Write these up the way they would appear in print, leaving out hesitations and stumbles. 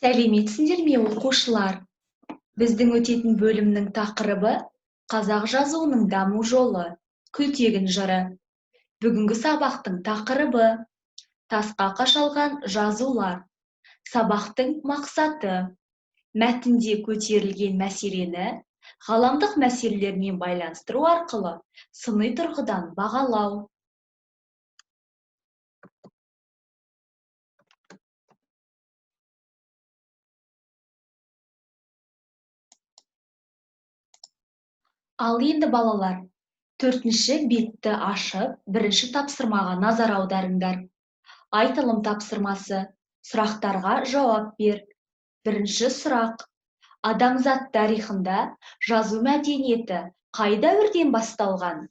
Сәлеметсіңдер ме, оқушылар? Біздің өтетін бөлімнің тақырыбы қазақ жазуының даму жолы, Күлтегін жыры. Бүгінгі сабақтың тақырыбы тасқа қашалған жазулар. Сабақтың мақсаты мәтінде көтерілген мәселені ғаламдық мәселелермен байланыстыру арқылы сыни тұрғыдан бағалау. Ал енді балалар, 4-ші бетті ашып, бірінші тапсырмаға назар аударыңдар. Айтылым тапсырмасы. Сұрақтарға жауап бер. Бірінші сұрақ. Адамзат тарихында жазу мәдениеті қай дәуірден басталған?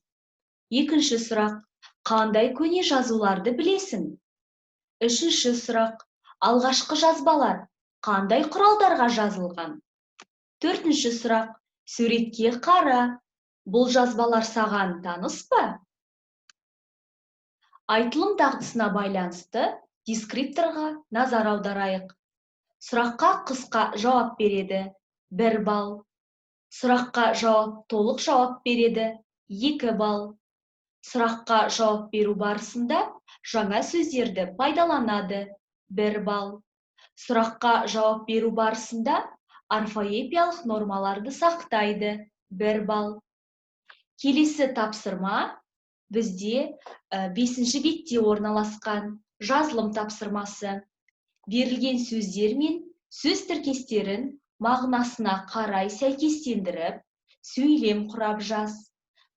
Екінші сұрақ. Қандай көне жазуларды білесің? Үшінші сұрақ. Алғашқы жазбалар қандай құралдарға жазылған? Төртінші сұрақ. Суретке қара. Бұл жазбалар саған таныс па? Айтылым дағдысына байланысты дескрипторға назар аударайық. Сұраққа қысқа жауап береді. 1 балл. Сұраққа толық жауап береді. 2 балл. Сұраққа жауап беру барысында жаңа сөздерді пайдаланады. 1 балл. Сұраққа жауап беру барысында орфоэпиялық нормаларды сақтайды. 1 балл. Келесі тапсырма бізде 5-ші бетте орналасқан жазылым тапсырмасы. Берілген сөздер мен сөз тіркестерін мағынасына қарай сәйкестендіріп, сөйлем құрап жаз.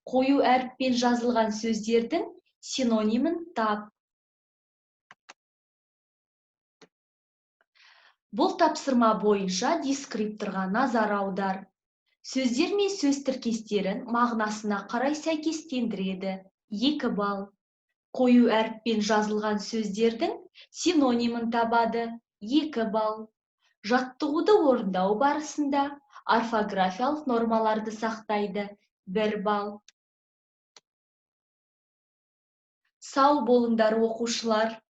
Қою әріппен жазылған сөздердің синонимін тап. Бұл тапсырма бойынша дескрипторға назар аудар. Сөздер мен сөз тіркестерін мағынасына қарай сәйкестендіреді. 2 балл. Қою әріппен жазылған сөздердің синонимін табады. 2 балл. Жаттығуды орындау барысында орфографиялық нормаларды сақтайды. 1 балл. Сау болыңдар, оқушылар.